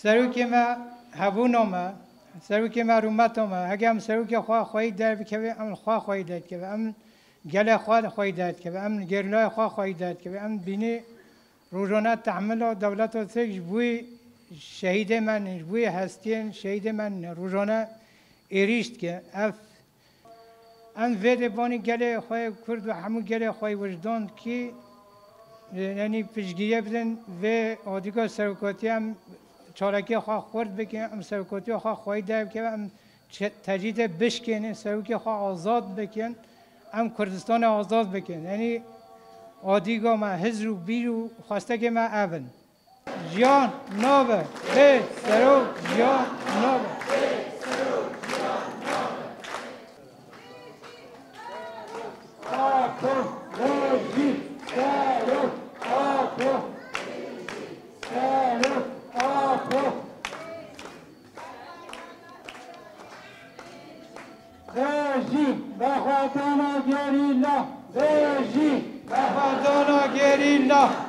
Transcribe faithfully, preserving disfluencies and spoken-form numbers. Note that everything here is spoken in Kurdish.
Serokê me hebûna me, serokê me rûmeta me, heke em serokê xwe xweyî derbikeve, em li xwe xweyî derdikeve, em gelê xwe xweyî derdikeve, em gerîlayê xwe xweyî derdikeve, em bînî rojane tehmila dewleta Tirk ji bo şehîdê me, ji bo hestiyên şehîdê me rojane êrîş dike. Ev Em vê dê banî gelê xwe yê Kurd û hemû gelê xwe yê wijdan kî, e, yanî piştgiriye bidin vê adîga serokatiyê, em çalakiyê xwe xurt bikin, em serokatiya xwe xweyî derbikeve, em çe-, tecrîdê bişkênin, serokê xwe azad bikin, em Kurdistanê azad bikin. Yanî adîga me, hizr û bîr û xwestekê me ev in. Jiyan nabe, bê serok jiyan nabe. Apo, rejî, serok, apo, serok, apo. Rejî, vexwedana gerîla. Rejî, vexwedana gerîla.